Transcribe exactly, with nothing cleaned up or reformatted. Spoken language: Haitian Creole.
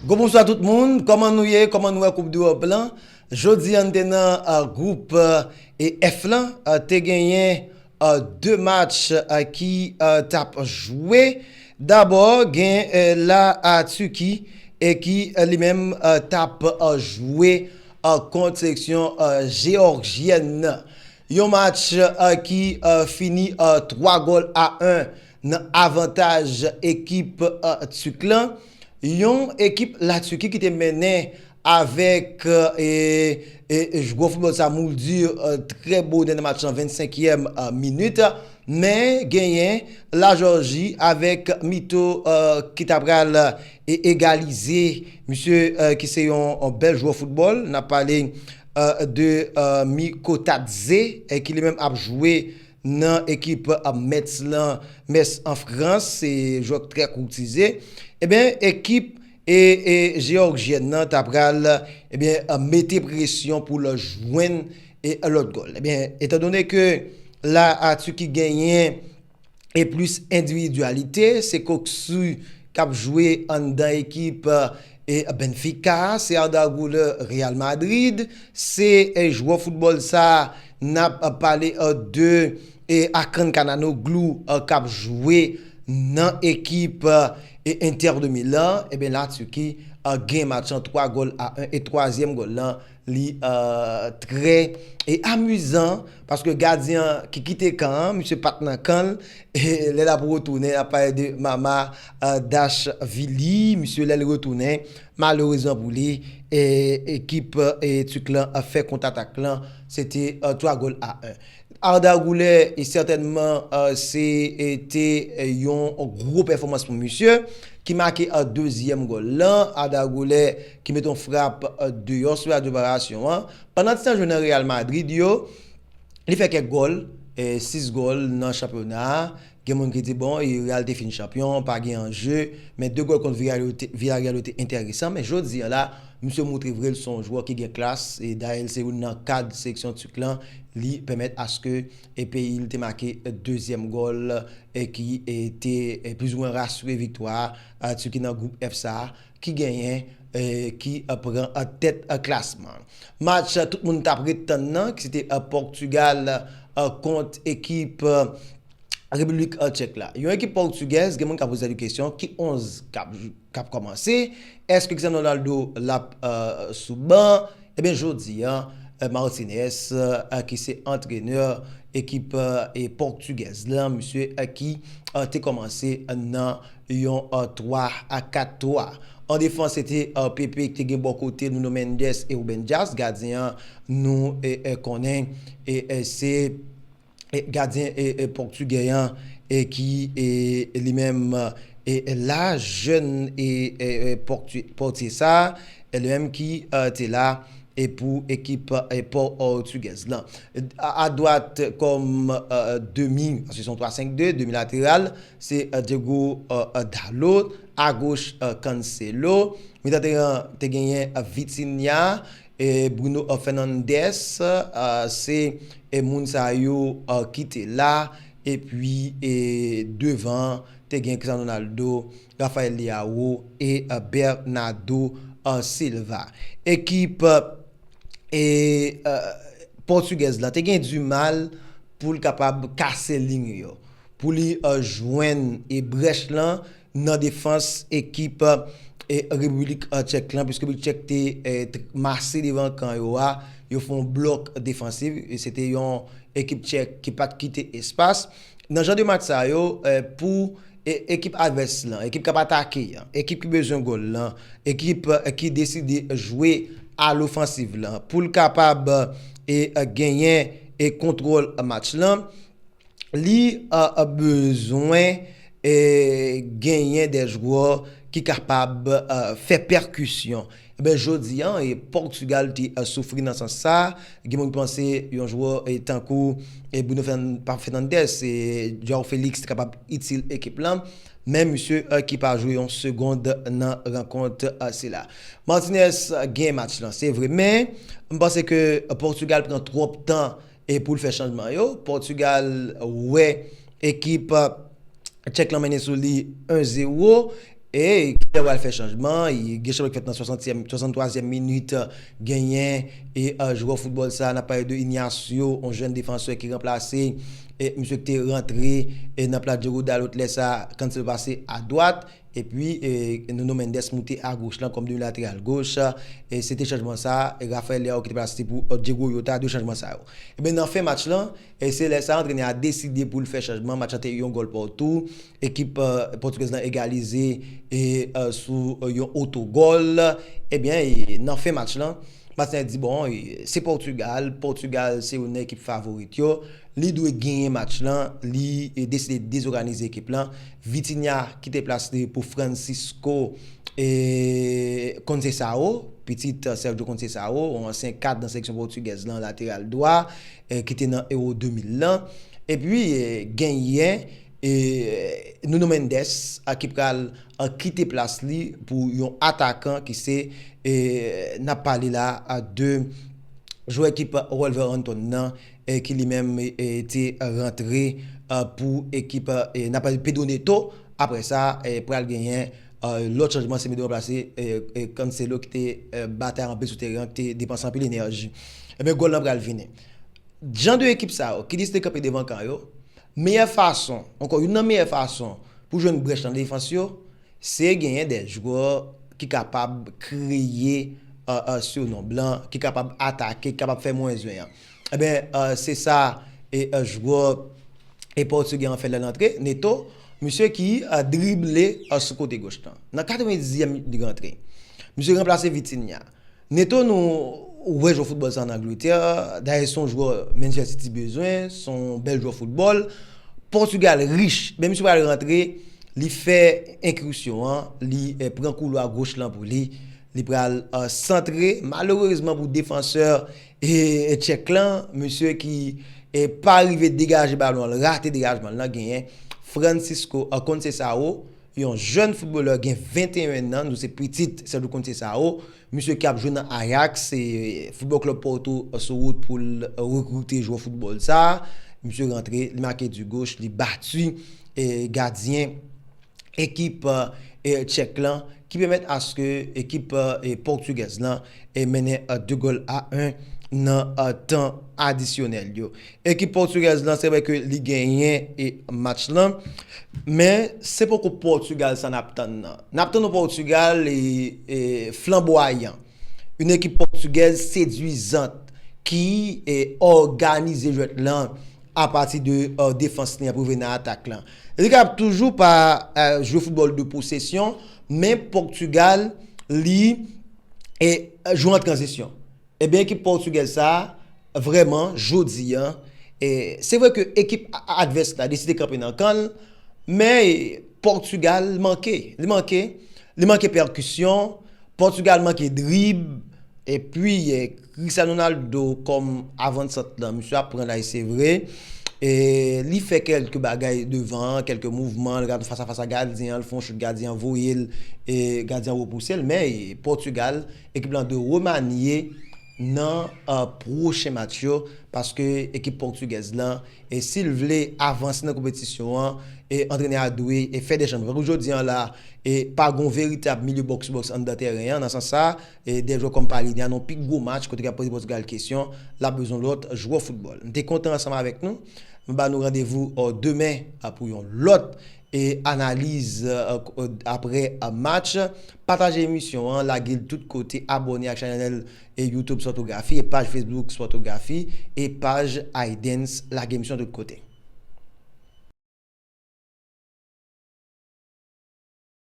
Gwo bonswa tout moun, kòman nou ye, kòman nou wè Koup Dewòp lan? Jodi a n te nan uh, gwoup uh, e F lan, uh, te genyen uh, de match uh, ki uh, t ap jwe. Dabò, gen uh, la uh, Tiki e ki uh, li menm uh, t ap uh, jwe uh, kont seleksyon uh, jewòjyèn nan. Yon match uh, ki uh, fini uh, twa gòl a en nan avantaj ekip uh, Tik lan. Yon ekip Latiki ki te mennen avèk uh, e, e, e jwè foutbòl sa Mouldi uh, trè bo nan match lan vennsenkyèm uh, minit. Men genyen Lajòji avèk Mito uh, ki ta pral uh, e egalize. Misye uh, ki se yon, yon bèl jwè foutbòl. N ap pale uh, de uh, Mikotadze e ki li menm ap jwe nan ekip uh, Metz lan, Metz an Frans, se jwè trè koutize. Ebyen, ekip e, e jewòjyèn nan ta pral ebyen, uh, mete presyon pou l jwenn e lòt gòl. Ebyen, etandone ke la Tiki genyen e plis endividyalite, se Koksu k ap jwe anndan ekip e Benfica, se Arda Güler Real Madrid, se e jwè foutbòl sa n ap pale de e Hakan Calhanoglu k ap jwe nan ekip e Inter de Milan. Ebyen la Tiki gen match an twa gòl a en e twazyèm gòl lan li uh, trè e amizan paske gadyen an ki kite kan an, misye pa t nan kan l. E lè l ap retounen, ap pale de Mama uh, Dashvili, misye lè l retounen, malerezman pou li, e, ekip e, Tik lan ap fè kontatak-lan, se te uh, twa gòl a en. Arda Güler, e sètènman, uh, se e, te e, yon gwo pèfòmans pou misye, ki make uh, dezyèm gòl lan. Arda Güler ki mete yon frap uh, deyò sou radyo parasyon an. Pandan ti tan jwe nan Real Madrid yo, li fè kèk gòl, e, sis gòl nan chanpyona a. Gen moun ki di, bon, e, Real te fin chanpyon, pa gen anje, men de gòl kont Villarreal yo te, Villarreal yo te enteresan, men jodi a la, misye moutre vre l se yon jwè ki gen klas, e dayè l se youn nan kad seleksyon Tik lan, li pèmèt aske e peyi l te make dezyèm gòl e ki e, te e, plizoumwen rasire viktwa a Tiki nan gwoup F sa a, ki genyen e, ki e, pran an tèt e, klasman. Match e, tout moun t ap ret tann nan, ki se te e, Pòtigal e, kont ekip e, Repiblik e, Tchèk la. Yon ekip pòtigèz, gen moun k ap poze tèt yo kesyon, ki onz k ap, k ap kòmanse? Èske Cristiano Ronaldo l ap e, sou ban? Ebyen, jodi a, e, Martinez, e, ki se antrenè ekip e, pòtigèz lan, misye e, ki e, te kòmanse nan yon e, twa a kat twa. An defans, se te e, Pepe ki te gen bò kote Nuno Mendes e Ruben Dias. Gadyen an, nou e, e, konnen e, e, se e, gadyen e, e, pòtigè an e, ki e, li menm e, e, la, jèn e, e, e, pòti- pòtye sa, e, li menm ki e, te la e, pou ekip e, pòtigèz lan. A, a dwat kòm e, demi, paske se yon twa senk de, demi lateral, se e, Diego e, e, Dalot, agoch e, Cancelo, mitan teren an te genyen e, Vitinha, e, Bruno e, Fernandes, e, se e, moun sa yo e, ki te la, epi e, devan te gen Cristiano Ronaldo, Rafael Leao e e, Bernardo e, Silva. Ekip e, e, pòtigèz lan te gen dimal pou l kapab kase liy yo, pou li e, jwenn e, brèch lan nan defans ekip e, Repiblik e, Tchèk lan, piske Repiblik Tchèk te e, t- mase devan kan yo a, yo fè yon blòk defansif, e se te yon ekip tchèk ki pa t kite espas. Nan jan de match sa yo, e, pou e, ekip advès lan, ekip k ap atake an, ekip ki bezwen gòl lan, ekip e, ki deside jwe a lofansiv lan, pou l kapab e, e, genyen e, kontwòl match lan, li e, e, bezwen e, genyen de jwè ki kapab e, fè pèkisyon. Ebyen, jodi a, e, Pòtigal te e, soufri nan sans sa. Gen moun ki panse yon jwè e, tankou e, Bruno Fern- pa Fernandes, e, Joao Felix te kapab itil ekip lan. Men misye e, ki pa jwe yon segond nan rankont e, sila. Martinez e, gen match lan, se vre, men m panse ke Pòtigal pran twòp tan e, pou l fè chanjman yo. Pòtigal wè ekip e, tchèk lan mennen sou li en zewo. E kilè pral fè chanjman, gen chanjman ki fèt nan swasantyèm, swasanntwazyèm minit, genyen e uh, jwè foutbòl sa, n ap pale de Ignacio, yon jèn defansè ki ranplase e misye ki te rantre e nan plas Diego Dalot lè sa, Cancelo pase adwat, epi e Nuno Mendes moute agoch lan kòm demi lateral goch. E se te chanjman sa, e Rafael Leao ki te plase pou uh, Diego Jota, de chanjman sa yo. Ebyen nan fen match lan, e se lè sa antrenè a deside pou l fè chanjman, match lan te yon gòl partou. Ekip uh, pòtigèz lan egalize e uh, sou uh, yon otogòl. Ebyen, e, nan fen match lan, Martinez di bon, e, se Pòtigal, Pòtigal se youn nan ekip favorit yo. Li dwe genyen match lan, li e, deside dezòganize ekip lan. Vitinha kite plas li pou Francisco e, Conceição, pitit uh, Sergio Conceição, yon ansyen kad nan seleksyon pòtigèz lan, lateral dwa, e, ki te nan Euro de mil lan. Epi e, genyen e, Nuno Mendes a ki pral a kite plas li pou yon atakan ki se e, n ap pale la a de jwè ekip Wolverhampton nan e, ki li menm e, te rantre a, pou ekip e, n ap pale Pedro Neto. Apre sa e, pral genyen a, lòt chanjman se Pedro ranplase e, e, Cancelo ki te e, batay anpil sou teren an, ki te depanse anpil enèji. Ebyen gòl lan pral vini. Jan de ekip sa yo ki deside kanpe devan kan yo, meyè fason, ankò youn nan meyè fason pou jwenn brèch nan defans yo, se genyen de jwè ki kapab kreye uh, uh, sirnonb lan, ki kapab atake, ki kapab fè mwen zwen an. Ebyen, uh, se sa e uh, jwè e pòtigè an fè lè l antre, Neto, misye ki uh, drible uh, sou kote goch lan. Nan katrevendizyèm minit li rantre. Misye ranplase Vitinha. Neto nou wè jwè foutbòl sa an Angletè, dayè se yon jwè Manchester City bezwen, se yon bèl jwè foutbòl. Pòtigal rich, men misye pral rantre, li fè enkisyon an, li eh, pran koulwa goch lan pou li, li pral eh, santre, malerezman pou defansè eh, tchèk lan, misye ki eh, pa rive degaje balon an, l rate degajman l lan, genyen Francisco eh, Conceição, yon jèn foutbolè gen venteyen an, nou se pitit Sergio Conceição, misye ki ap jwe nan Ajax, se Football Club Porto sou wout pou l rekrite jwè foutbòl sa. Misye rantre, li make di goch, li bati e, gadyen ekip e, tchèk lan, ki pèmèt aske ekip e, pòtigèz lan e, mennen e, de gòl a en nan e, tan adisyonèl yo. Ekip pòtigèz lan, se vre ke li genyen e, match lan, men se poko Pòtigal sa n ap tann nan. N ap tann yon Pòtigal e, e, flanbwayan. Yon ekip pòtigèz sedwizant ki e, òganize jwèt lan apati de e, defans li an pou rive nan atak lan. Li kapab toujou pa e, jwe foutbòl de posesyon, men Pòtigal li e, jwe an tranzisyon. Ebyen, ekip pòtigèz sa a, vrèman, jodi a, e, se vre ke ekip a- advès la deside kanpe nan kan l, men e, Pòtigal manke. Li manke, li manke pèkisyon, Pòtigal manke drib, epi e, Cristiano Ronaldo kòm avansant lan, misye ap pran la, se vre. E, li fè kèlke bagay devan, kèlke mouvman, l rate fas a fas a gadyen an, l fè yon chout, gadyen an voye l, e, gadyen an repouse l, men e, Pòtigal, ekip lan dwe remanye nan uh, pwochen match yo, paske ekip pòtigèz lan, e si l vle avanse nan konpetisyon an, e antrenè a dwe e fè de chanjman. Tankou jodi an la, e pa gon veritab milye box to box anndan tèren an, nan sans sa, e de jwè kòm Palhinha nan pi gwo match, kote k ap poze Pòtigal kesyon, l ap bezwen lòt jwè foutbòl. M te kontan ansanm avèk nou. M ba nou randevou uh, demen uh, pou yon lòt e analiz e, apre e, match. Pataje emisyon an, lage l tout kote, abòne ak chanèl e YouTube Sportographie, e paj Facebook Sportographie, e paj iDance, lage emisyon tout kote.